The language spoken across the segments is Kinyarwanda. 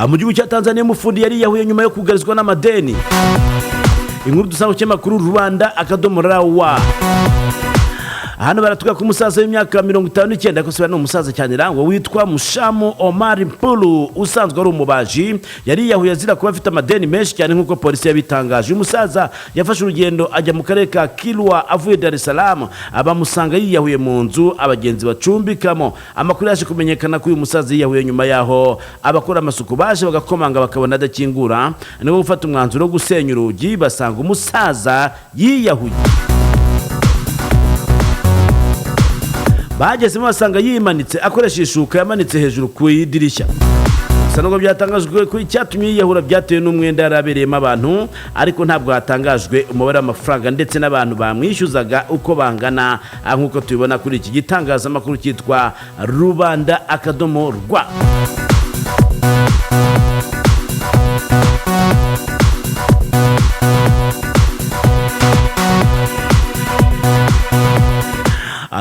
Mu gihugu cya Tanzania, umufundi yari yiyahuye nyuma yo kugarizwa n'amadeni. Inkuru dusanga ku kinyamakuru Rwanda.rw. Hano baratubwira ko umusaza w'imyaka 59, ariko ni umusaza cyane rangwa, witwa Mushamu Omar Mpulu, usanzwe ari umubaji, yari yiyahuye azira kuba afite amadeni menshi cyane, nk'uko polisi yabitangaje. Uyu musaza yafashe urugendo ajya mu karere ka Kilwa avuye Dar es Salaam, bamusanga yiyahuye mu nzu abagenzi bacumbikamo. Amakuru yaje kumenyekana ko uyu musaza yiyahuye nyuma yaho abakora amasuku baje bagakomanga bakabona adakingura, nibwo gufata umwanzuro wo gusenya urugi, basanga umusaza yiyahuye. Bagezemo basanga yimanitse akoresha ishuka yamanitse hejuru ku idirishya. Gusa nubwo byatangajwe ko icyatumye yiyahura byatewe n'umwenda yari abereyemo abantu, ariko ntabwo hatangajwe umubare w'amafaranga ndetse n'abantu bamwishyuzaga uko bangana, nk'uko tubibona kuri iki gitangazamakuru cyitwa Rubanda.rwa.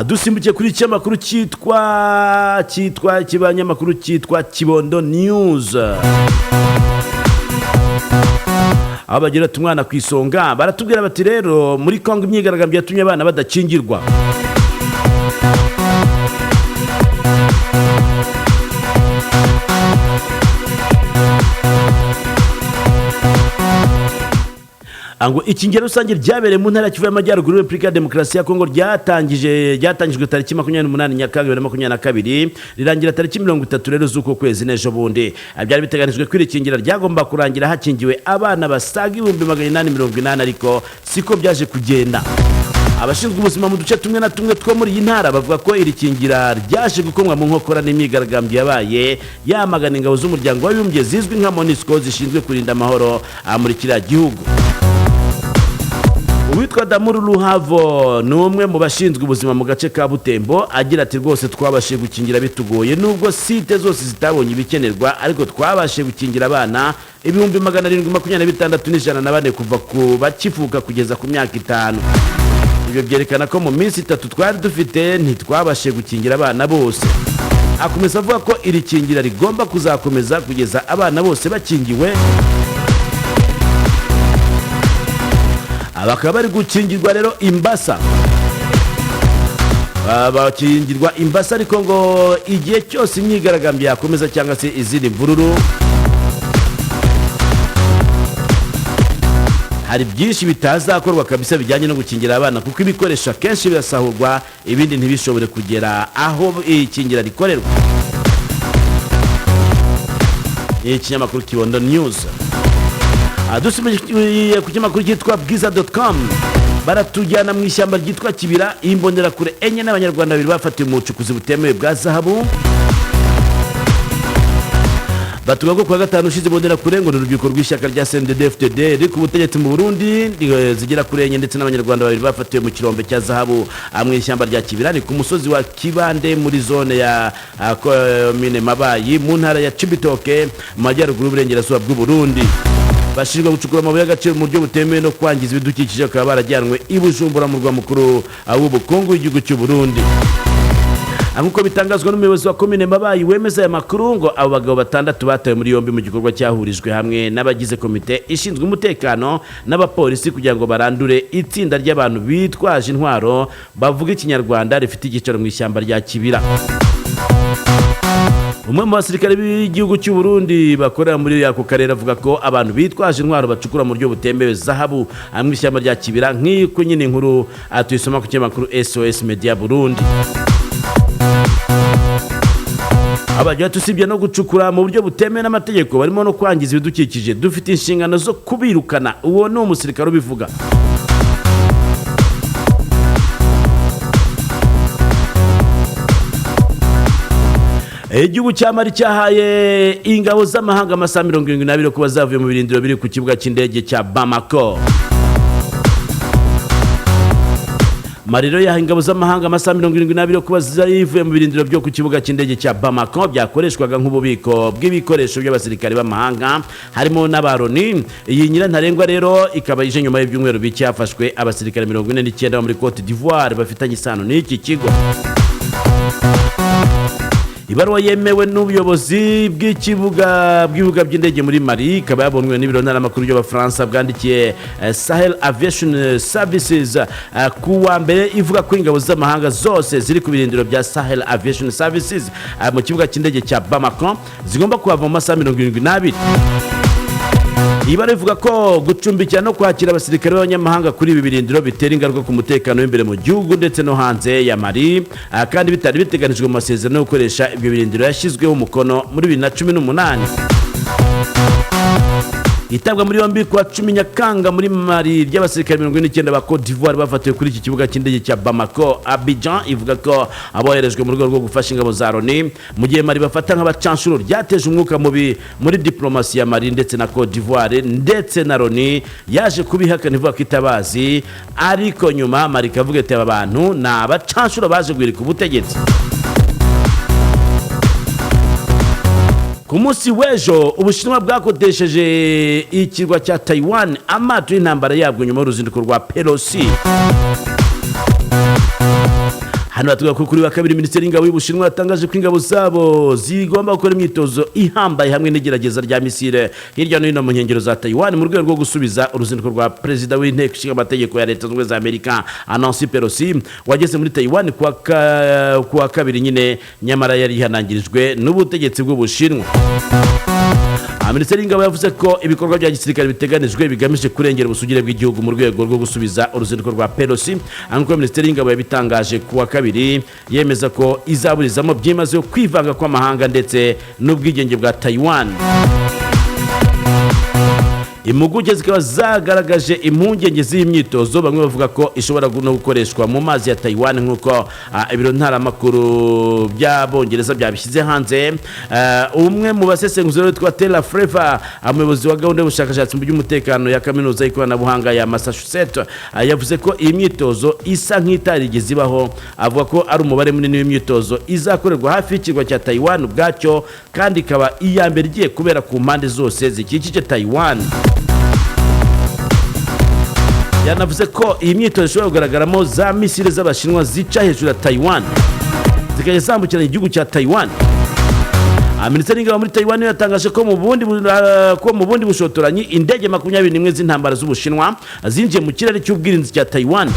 Dusimbukiye kuri iki kinyamakuru cyitwa ikibanyamakuru cyitwa Kibondo News, aho bagira ati: "Umwana ku isonga." Baratubwira bati rero muri Kongo imyigaragambyo yatumye abana badakingirwa. Ngo ikingira rusange ryabereye mu ntara ya Kivu y'Amajyaruguru, Repubulika ya Demokarasi ya Kongo, ryatangijwe tariki 28 Nyakanga 2022, rirangira tariki 30 rero z'uko kwezi, n'ejo bundi. Byari biteganijwe ko iri kingira ryagomba kurangira hakingiwe abana basaga 880,000, ariko siko byaje kugenda. Abashinzwe ubuzima mu duce tumwe na tumwe two muri iyi ntara bavuga ko iri kingira ryaje gukomwa mu nkokora n'imyigaragambyo yabaye yamagana ingabo z'Umuryango w'Abibumbye zizwi nka MONUSCO, zishinzwe kurinda amahoro muri kiriya gihugu. Uwitwa Damuru Ruhavo ni umwe mu bashinzwe ubuzima mu gace ka Butembo, agira ati: "Rwose twabashije gukingira bitugoye, nubwo site zose zitabonye ibikenerwa, ariko twabashije gukingira abana 726,104 kuva ku bakivuka kugeza ku myaka 5. Ibyo byerekana ko mu minsi 3 twari dufite ntitwabashije gukingira abana bose." Akomeza avuga ko iri kingira rigomba kuzakomeza kugeza abana bose bakingiwe. Bakaba bari gukingirwa rero imbasa, bakingirwa imbasa, ariko ngo igihe cyose imyigaragambyo yakomeza cyangwa se izindi mvururu, hari byinshi bitazakorwa kabisa bijyanye no gukingira abana, kuko ibikoresho akenshi birasahurwa, ibindi ntibishobore kugera aho ikingira rikorerwa. Ikinyamakuru Kibondo News. Dusubiye ku kinyamakuru cyitwa Bwiza.com, baratujyana mu ishyamba ryitwa Kibira. Imbonerakure enye n'Abanyarwanda babiri bafatiwe mu bucukuzi butemewe bwa zahabu. Batuvuga ko kuwa gatanu ushize Imbonerakure, ngo ni urubyiruko rw'ishyaka rya CNDD-FDD riri ku butegetsi mu Burundi, zigera kuri enye ndetse n'Abanyarwanda babiri bafatiwe mu kirombe cya zahabu mu ishyamba rya Kibira, ni ku musozi wa Kibande muri zone ya komine Mabayi mu ntara ya Cibitoke, mu majyaruguru y'uburengerazuba bw'u Burundi. Bashinjwa gucukura amabuye y'agaciro mu buryo butemewe no kwangiza ibidukikije, bakaba barajyanwe i Bujumbura, mu murwa mukuru w'ubukungu w'igihugu cy'u Burundi. Nk'uko bitangazwa n'umuyobozi wa komine Mabayi wemeza aya makuru, ngo abo bagabo batandatu batawe muri yombi mu gikorwa cyahurijwe hamwe n'abagize komite ishinzwe umutekano n'abapolisi kugira ngo barandure itsinda ry'abantu bitwaje intwaro bavuga Ikinyarwanda rifite icyicaro mu ishyamba rya Kibira. Umwe mu basirikare b'igihugu cy'u Burundi bakorera muri ako karere avuga ko abantu bitwaje intwaro bacukura mu buryo butemewe zahabu mu ishyamba rya Kibira, nk'uko nyine inkuru tuyisoma ku kinyamakuru SOS Media Burundi. Abagira usibye no gucukura mu buryo butemewe n'amategeko, barimo no kwangiza ibidukikije, dufite inshingano zo kubirukana. Uwo ni umusirikare ubivuga. Igihugu cya Mali cyahaye ingabo z'amahanga amasaha 72 kuba zavuye mu birindiro biri ku kibuga cy'indege cya Bamako. Mali rero yahaye ingabo z'amahanga amasaha 72 kuba zivuye mu birindiro byo ku kibuga cy'indege cya Bamako, byakoreshwaga nk'ububiko bw'ibikoresho by'abasirikare b'amahanga harimo n'abaroni. Iyi nyirantarengwa rero ikaba ije nyuma y'ibyumweru bike hafashwe abasirikare 49 bo muri Cote d'Ivoire bafitanye isano n'iki kigo. Ibaruwa yemewe n'ubuyobozi bw'ibibuga by'indege muri Mali, ikaba yabonwe n'ibiro ntaramakuru by'Abafaransa, bwandikiye Sahel Aviation Services ku wa mbere, ivuga ko ingabo z'amahanga zose ziri ku birindiro bya Sahel Aviation Services mu kibuga cy'indege cya Bamako zigomba kuhava mu masaha 72. Iyi baruwa ivuga ko gucumbikira no kwakira abasirikare b'abanyamahanga kuri ibi birindiro bitera ingaruka ku mutekano w'imbere mu gihugu ndetse no hanze ya Mali, kandi bitari biteganijwe mu masezerano yo gukoresha ibyo birindiro yashyizweho umukono muri 2018. Itabwa muri yombi kuwa 10 Nyakanga muri Mali ry'abasirikare 49 ba Cote d'Ivoire bafatiwe kuri iki kibuga cy'indege cya Bamako, Abidjan ivuga ko aboherejwe mu rwego rwo gufasha ingabo za Loni, mu gihe Mali bafata nk'abacanshuro, ryateje umwuka mubi muri diplomasi ya Mali ndetse na Cote d'Ivoire, ndetse na Loni yaje kubihakana ivuga ko itabazi, ariko nyuma Mali ikavuga iti: "Aba bantu ni abacanshuro baje guhirika ubutegetsi." Ku munsi w'ejo, Ubushinwa bwakodesheje ikirwa cya Taiwan amato y'intambara yabwo nyuma y'uruzinduko rwa Pelosi. Hano batubwira ko kuri wa kabiri Minisiteri y'Ingabo y'Ubushinwa yatangaje ko ingabo zabo zigomba gukora imyitozo ihambaye hamwe n'igerageza rya misile hirya no hino mu nkengero za Taiwan, mu rwego rwo gusubiza uruzinduko rwa perezida w'Inteko Ishinga Amategeko ya Leta Zunze Ubumwe za Amerika, Nancy Pelosi, wageze muri Taiwan kuwa kabiri nyine, nyamara yari yihanangirijwe n'ubutegetsi bw'Ubushinwa. Minisiteri y'Ingabo yavuze ko ibikorwa bya gisirikare biteganijwe bigamije kurengera ubusugire bw'igihugu mu rwego rwo gusubiza uruzinduko rwa Pelosi, nk'uko Minisiteri y'Ingabo yabitangaje ku wa kabiri, yemeza ko izaburizamo byimazeyo kwivanga kw'amahanga ndetse n'ubwigenge bwa Taiwan. Impuguke zikaba zagaragaje impungenge z'iyi myitozo, bamwe bavuga ko ishobora no gukoreshwa mu mazi ya Taiwan, nk'uko ibiro ntaramakuru by'Abongereza byabishyize hanze. Umwe mu basesenguzi witwa Taylor Fravor, umuyobozi wa gahunda y'ubushakashatsi mu by'umutekano ya Kaminuza y'ikoranabuhanga ya Massachusetts, yavuze ko iyi myitozo isa nk'itarigeze ibaho. Avuga ko ari umubare munini w'imyitozo izakorerwa hafi y'ikirwa cya Taiwan ubwacyo, kandi ikaba iya mbere igiye kubera ku mpande zose zikikije Taiwan. Yanavuze ko iyi myitozo ishobora kugaragaramo za misile z'Abashinwa zica hejuru ya Taiwan, zikajya zambukiranya igihugu cya Taiwan. Minisiteri y'Ingabo muri Taiwan yatangaje ko mu bundi bushotoranyi indege 21 z'intambara z'Ubushinwa zinjiye mu kirere cy'ubwirinzi cya Taiwan.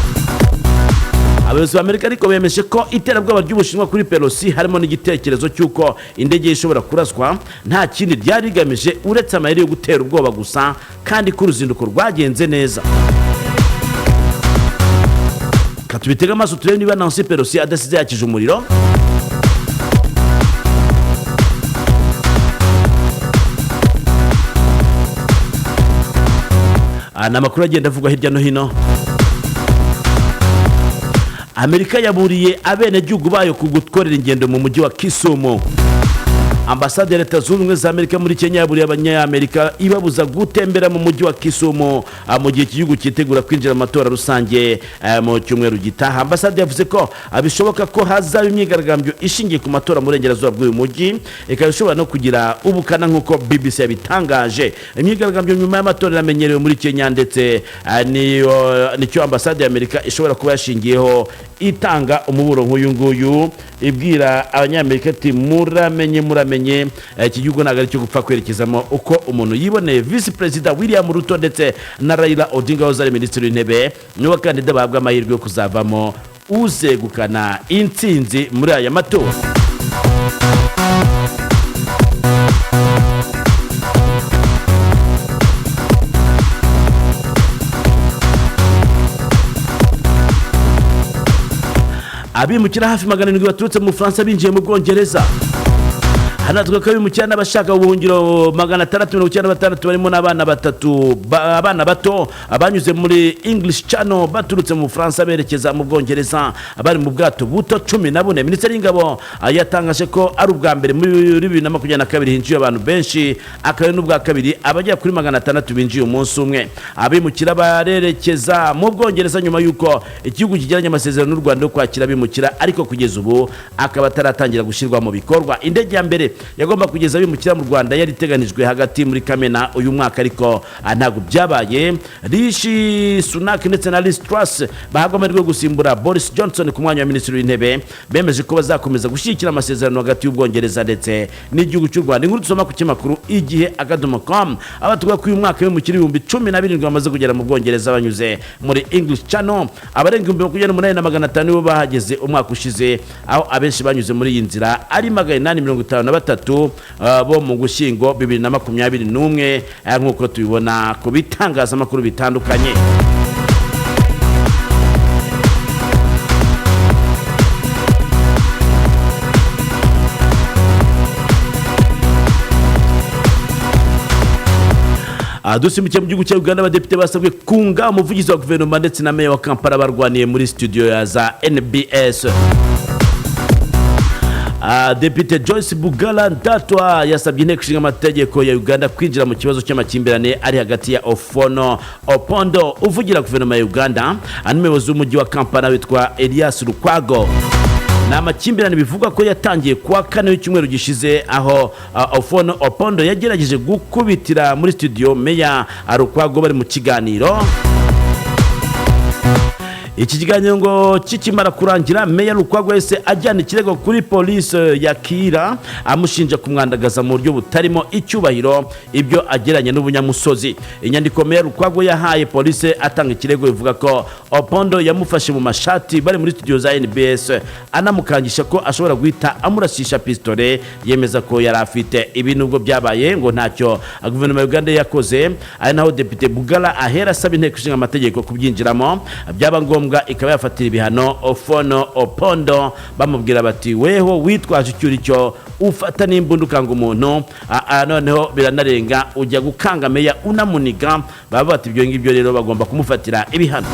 Abayobozi ba Amerika ariko bemeje ko iterabwoba ry'Ubushinwa kuri Pelosi, harimo n'igitekerezo cy'uko indege ye ishobora kuraswa, nta kindi ryari rigamije uretse amayeri yo gutera ubwoba gusa, kandi ko uruzinduko rwagenze neza. Tubitege amaso turebe niba Nancy Pelosi adasize yakije umuriro. Ni amakuru agenda avugwa hirya no hino. Amerika yaburiye abenegihugu bayo ku gukorera ingendo mu mujyi wa Kisumu. Ambasade ya Leta Zunze Ubumwe za Amerika muri Kenya yaburiye Abanyamerika ibabuza gutembera mu mujyi wa Kisumu mu gihe iki gihugu cyitegura kwinjira mu matora rusange mu cyumweru gitaha. Ambasade yavuze ko bishoboka ko hazaba imyigaragambyo ishingiye ku matora mu burengerazuba bw'uyu mujyi, ikaba ishobora no kugira ubukana, nk'uko BBC yabitangaje. Imyigaragambyo nyuma y'amatora iramenyerewe muri Kenya, ndetse nicyo ambasade ya Amerika ishobora kuba yashingiyeho itanga umuburo nk'uyu nguyu, ibwira Abanyamerika ati: "Muramenye, muramenye, iki gihugu ntabwo ari cyo gupfa kwerekezamo uko umuntu yiboneye." Visi Perezida William Ruto ndetse na Raila Odinga wahoze ari Minisitiri w'Intebe nibo bakandida bahabwa amahirwe yo kuzavamo uzegukana intsinzi muri aya matora. Abimukira hafi 700 baturutse mu Bufaransa binjiye mu Bwongereza. Hano ko abimukira n'abashaka ubuhungiro 696, barimo n'abana batatu, abana bato, banyuze muri English Channel baturutse mu Bufaransa berekeza mu Bwongereza, bari mu bwato buto 14. Minisiteri y'Ingabo yatangaje ko ari ubwa mbere muri 2022 hinjiye abantu benshi, akaba ari n'ubwa kabiri abagera kuri 600 binjiye umunsi umwe. Abimukira barerekeza mu Bwongereza nyuma y'uko igihugu kigiranye amasezerano n'u Rwanda yo kwakira abimukira, ariko kugeza ubu akaba ataratangira gushyirwa mu bikorwa. Indege ya mbere yagomba kugeza abimukira mu Rwanda yari iteganijwe hagati muri Kamena uyu mwaka, ariko ntabwo byabaye. Rishi Sunak ndetse na Liz Truss bahabwa amahirwe yo gusimbura Boris Johnson ku mwanya wa minisitiri w'intebe, bemeje ko bazakomeza gushyigikira amasezerano hagati y'Ubwongereza ndetse n'igihugu cy'u Rwanda. Inkuru dusoma ku kinyamakuru Igihe.com, aho tuvuga ko uyu mwaka w'imukira 17,000 bamaze kugera mu Bwongereza banyuze muri English Channel. Abarenga 28,500 nibo bahageze umwaka ushize, aho abenshi banyuze muri iyi nzira ari 853 bo mu Gushyingo 2021, nk'uko tubibona ku bitangazamakuru bitandukanye. Dusimbukiye mu gihugu cya Uganda, abadepite basabwe kunga umuvugizi wa guverinoma ndetse na meya wa Kampala barwaniye muri studio ya za NBS. Depite Joyce Bugala Ndatwa yasabye Inteko Ishinga Amategeko ya Uganda kwinjira mu kibazo cy'amakimbirane ari hagati ya Ofono Opondo uvugira guverinoma ya Uganda n'umuyobozi w'umujyi wa Kampala witwa Elias Lukwago. Ni amakimbirane bivugwa ko yatangiye kuwa kane w'icyumweru gishize, aho Ofono Opondo yagerageje gukubitira muri studio meya Lukwago bari mu kiganiro. Iki kiganiro ngo kikimara kurangira, meya Lukwago yahise ajyana ikirego kuri polisi ya Kira, amushinja kumwandagaza mu buryo butarimo icyubahiro, ibyo ageranye n'ubunyamusozi. Inyandiko meya Lukwago yahaye polisi atanga ikirego ivuga ko Opondo yamufashe mu mashati bari muri studio za NBS, anamukangisha ko ashobora guhita amurasisha pistole yemeza ko yari afite. Ibi nubwo byabaye, ngo ntacyo guverinoma ya Uganda yakoze, ari naho Depite Bugala ahera asaba Inteko Ishinga Amategeko kubyinjiramo, byaba ngombwa ikaba yafatira ibihano Ofono Opondo. Bamubwira bati: "Weho witwaje icyo uri cyo, ufata n'imbunda ukanga umuntu, noneho biranarenga ujya gukanga meya unamuniga." Baba bati ibyo ngibyo rero bagomba kumufatira ibihano.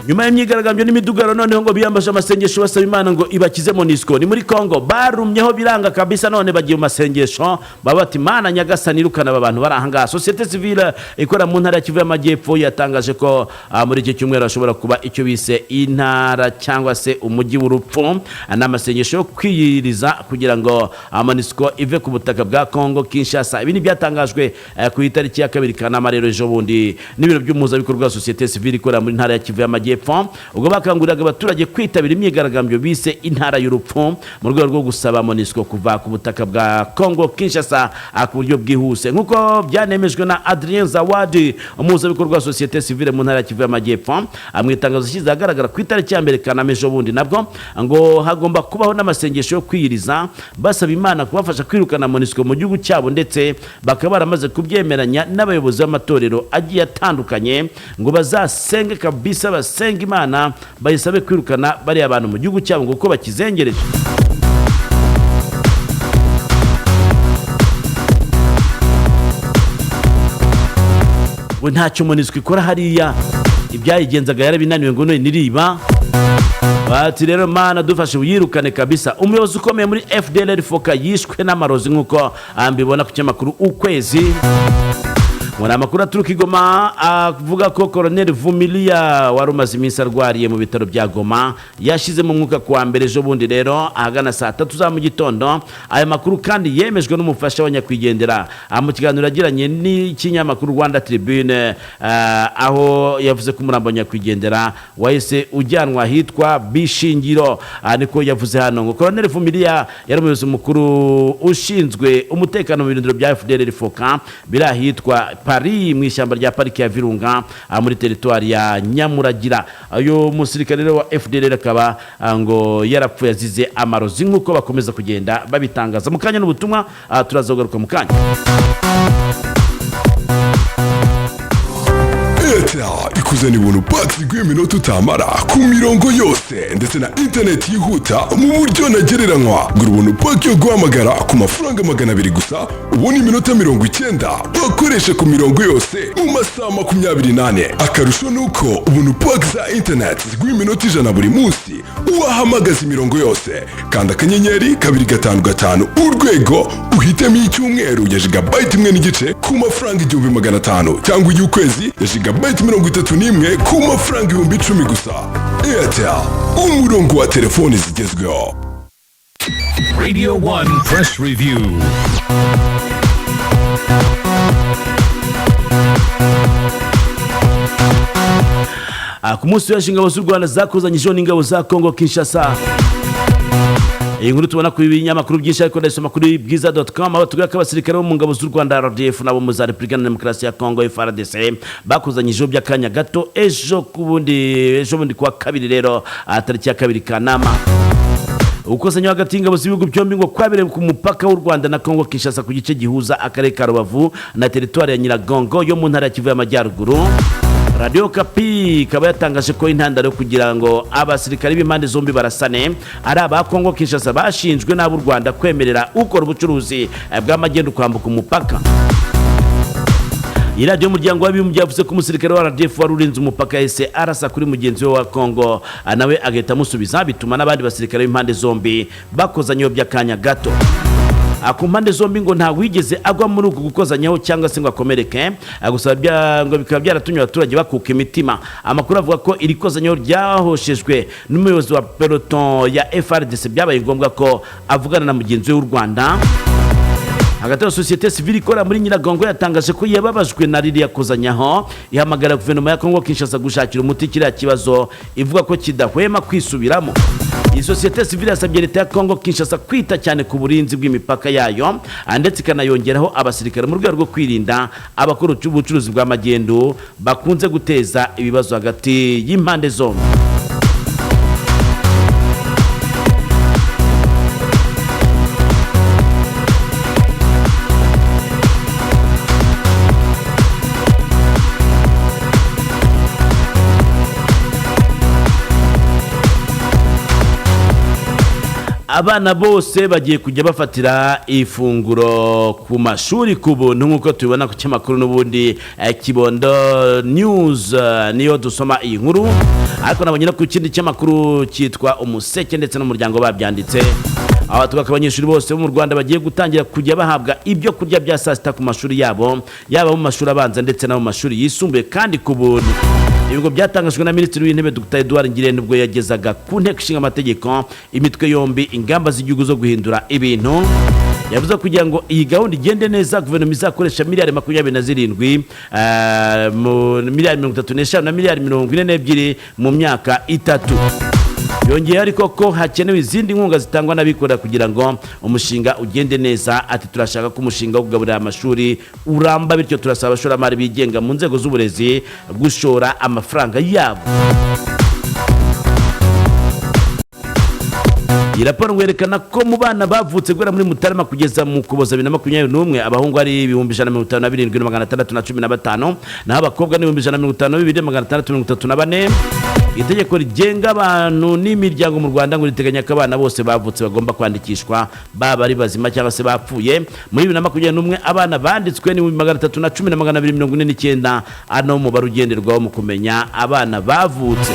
Nyuma y'imyigaragambyo n'imidugararo, noneho ngo biyambaje amasengesho basaba Imana ngo ibakize MONUSCO. Ni muri Congo, barumyeho biranga kabisa, none bagiye mu masengesho, baba bati: "Mana Nyagasani, irukana aba bantu bari ahangaha." Sosiyete sivile ikorera mu ntara ya Kivu y'Amajyepfo yatangaje ko muri iki cyumweru hashobora kuba icyo bise intara cyangwa se umujyi w'urupfu. Ni amasengesho yo kwiyiriza kugira ngo MONUSCO ive ku butaka bwa Congo Kinshasa. Ibi ni byatangajwe ku itariki ya 2 Kanama rero ejo bundi n'ibiro by'umuhuzabikorwa wa sosiyete sivile ikorera muri ntara ya Kivu y'Amajyepfo, ubwo bakanguriraga abaturage kwitabira imyigaragambyo bise intara y'urupfu mu rwego rwo gusaba MONUSCO kuva ku butaka bwa Congo Kinshasa ku buryo bwihuse, nk'uko byanemejwe na Adrien Zawadi, umuhuzabikorwa wa sosiyete sivile mu ntara ya Kivu y'Amajyepfo, mu itangazo ashyize ahagaragara ku itariki ya 1 Kanama ejo bundi. Nabwo ngo hagomba kubaho n'amasengesho yo kwiyiriza basaba Imana kubafasha kwirukana MONUSCO mu gihugu cyabo, ndetse bakaba baramaze kubyemeranya n'abayobozi b'amatorero agiye atandukanye ngo bazasenge kabisa, basenge Imana bayisabe kwirukana bariya bantu mu gihugu cyabo ngo kuko bakizengereje. Ngo ntacyo MONUSCO ikora hariya, ibyayigenzaga yarabinaniwe, ngo none niriba. Bati rero: "Mana dufashe uyirukane kabisa." Umuyobozi ukomeye muri FDLR Foka yishwe n'amarozi, nk'uko mbibona ku kinyamakuru Ukwezi. Muri amakuru aturuka i Goma avuga ko Colonel Vumilia wari umaze iminsi arwariye mu bitaro bya Goma yashizemo umwuka kuwa mbere ejo bundi rero ahagana saa 3 za mu gitondo. Aya makuru kandi yemejwe n'umufasha wa nyakwigendera mu kiganiro yagiranye n'ikinyamakuru Rwanda Tribune, aho yavuze ko umurambo wa nyakwigendera wahise ujyanwa ahitwa Bishingiro. Niko yavuze hano ngo Colonel Vumilia yari umuyobozi mukuru ushinzwe umutekano mu birindiro bya FDLR Foka biri ahitwa Paris mu ishyamba rya pariki ya Virunga, muri teritwari ya Nyamuragira. Uyu musirikare rero wa FDLR akaba ngo yarapfuye azize amarozi, nk'uko bakomeza kugenda babitangaza. Mu kanya n'ubutumwa, turaza kugaruka mu kanya. Airtel ikuzana ubuntu packs rw'iminota utamara ku mirongo yose ndetse na internet yihuta mu buryo ntagereranywa. Gura ubuntu pack yo guhamagara ku mafaranga 200 gusa, ubona iminota 90 bakoresha ku mirongo yose mu masaha 24. Akarusho ni uko ubuntu pack za internet ziguha iminota 100 buri munsi. Wahamagaza imirongo yose. Kanda *255# uhitemo icyumweru ya gigabyte 1.5 ku mafaranga 1500, cyangwa iy'ukwezi ya gigabyte 31 ku mafaranga 10,000 gusa. Airtel, umurongo wa telefoni zigezweho. Radio 1 Press Review. Ku munsi w'ejo ingabo z'u Rwanda zakozanyijeho n'ingabo za Congo Kinshasa. Iyi nkuru tubona ku binyamakuru byinshi, ariko ndayisoma kuri bwiza.com, aho batubwira ko abasirikare bo mu ngabo z'u Rwanda RDF nabo mu za Repubulika Iharanira Demokarasi ya Congo FARDC bakozanyijeho by'akanya gato ejo ku bundi, ejo bundi kuwa kabiri rero, tariki ya 2 Kanama. Ugukozanya hagati y'ingabo z'ibihugu byombi ngo kwabereye ku mupaka w'u Rwanda na Congo Kinshasa, ku gice gihuza akarere ka Rubavu na teritwari ya Nyiragongo yo mu ntara ya Kivu y'Amajyaruguru. Radio Okapi ikaba yatangaje ko intandaro yo kugira ngo abasirikari b'impande zombi barasane ari aba Congo Kinshasa bashinjwe n'ab'u Rwanda kwemerera ukora ubucuruzi bw'amagendo kwambuka umupaka. Iyi radiyo y'Umuryango w'Abibumbye yavuze ko umusirikare wa RDF wari urinze umupaka yahise arasa kuri mugenzi we wa Congo, nawe agahita amusubiza, bituma n'abandi basirikare b'impande zombi bakozanyeho by'akanya gato. Ku mpande zombi ngo nta wigeze agwa muri uku gukozanyaho cyangwa se ngo akomereke. Gusa ngo bikaba byaratumye abaturage bakuka imitima. Amakuru avuga ko iri kozanyaho ryahoshejwe n'umuyobozi wa peloton ya FARDC, byabaye ngombwa ko avugana na mugenzi we w'u Rwanda. Hagati aho, sosiyete sivile ikora muri Nyiragongo yatangaje ko yababajwe na ririya kozanyaho, ihamagara guverinoma ya Kongo Kinshasa gushakira umuti kiriya kibazo ivuga ko kidahwema kwisubiramo. Iyi sosiyete sivile yasabye leta ya Kongo Kinshasa kwita cyane ku burinzi bw'imipaka yayo, ndetse ikanayongeraho abasirikare mu rwego rwo kwirinda abakora ubucuruzi bw'amagendo bakunze guteza ibibazo hagati y'impande zombi. Abana bose bagiye kujya bafatira ifunguro ku mashuri ku buntu, nk'uko tubibona ku kinyamakuru n'ubundi Kibondo News, niyo dusoma iyi nkuru, ariko nabonye no ku kindi kinyamakuru cyitwa Umuseke ndetse n'Umuryango babyanditse, aho tuvuga ko abanyeshuri bose bo mu Rwanda bagiye gutangira kujya bahabwa ibyo kurya bya saa sita ku mashuri yabo, yaba mu mashuri abanza ndetse no mu mashuri yisumbuye, kandi ku buntu. Ibigo byatangajwe na Minisitiri w'Intebe Dr Edouard Ngirente ubwo yagezaga ku Nteko Ishinga Amategeko imitwe yombi ingamba z'igihugu zo guhindura ibintu. Yavuze ko kugira ngo iyi gahunda igende neza, guverinoma izakoresha miliyari 27, miliyari 35 na miliyari 42 mu myaka 3. Yongeye ariko ko hakenewe izindi nkunga zitangwa n'abikorera kugira ngo umushinga ugende neza. Ati: "Turashaka ko umushinga wo kugaburira amashuri uramba, bityo turasaba abashoramari bigenga mu nzego z'uburezi gushora amafaranga yabo." Iyi raporo ngo yerekana ko mu bana bavutse guhera muri Mutarama kugeza mu Ukuboza 2021, abahungu ari 157,615, naho abakobwa ni 152,634. Itegeko rigenga abantu n'imiryango mu Rwanda ngo riteganya ko abana bose bavutse bagomba kwandikishwa, baba ari bazima cyangwa se bapfuye. Muri 2021 abana banditswe ni 310,249, ano umubare ugenderwaho mu kumenya abana bavutse.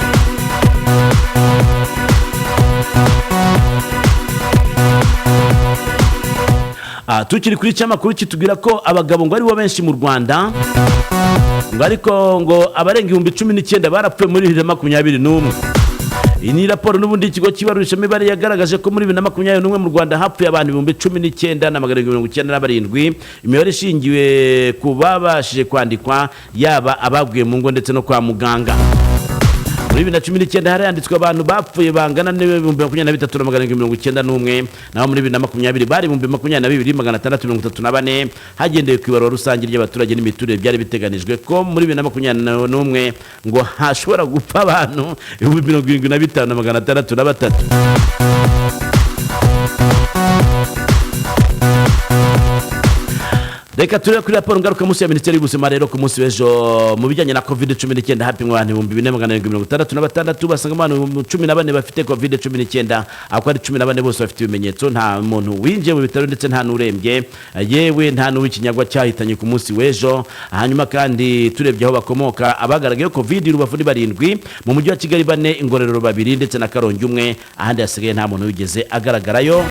Tukiri kuri cyamakuru kitubwira ko abagabo ngo aribo benshi mu Rwanda, ngo ariko ngo abarenga 19,000 barapfuye muri 2021. Iyi ni raporo n'ubundi ikigo cy'ibarurishamibare yagaragaje ko muri 2021 mu Rwanda hapfuye abantu 19,797, imibare ishingiwe ku babashije kwandikwa, yaba abaguye mu ngo ndetse no kwa muganga. Muri 2019 hari handitswe abantu bapfuye bangana n'23,791, naho muri 2020 bari 22,634. Hagendewe ku ibarura rusange ry'abaturage n'imiturire, byari biteganijwe ko muri 2021 ngo hashobora gupfa abantu 75,603. Reka turebe kuri raporo ngarukamunsi ya Minisiteri y'Ubuzima rero. Ku munsi w'ejo, mu bijyanye na COVID-19, hapimwa abantu 4766, basanga abantu 14 bafite COVID-19, ako ari 14 bose bafite ibimenyetso. Nta muntu winjiye mu bitaro ndetse nta n'urembye, yewe nta n'uw'ikinyagwa cyahitanye ku munsi w'ejo. Hanyuma kandi turebye aho bakomoka, abagaragaye COVID, Rubavu ni barindwi, mu mujyi wa Kigali bane, Ingororero babiri ndetse na Karongi umwe. Ahandi hasigaye nta muntu wigeze agaragarayo.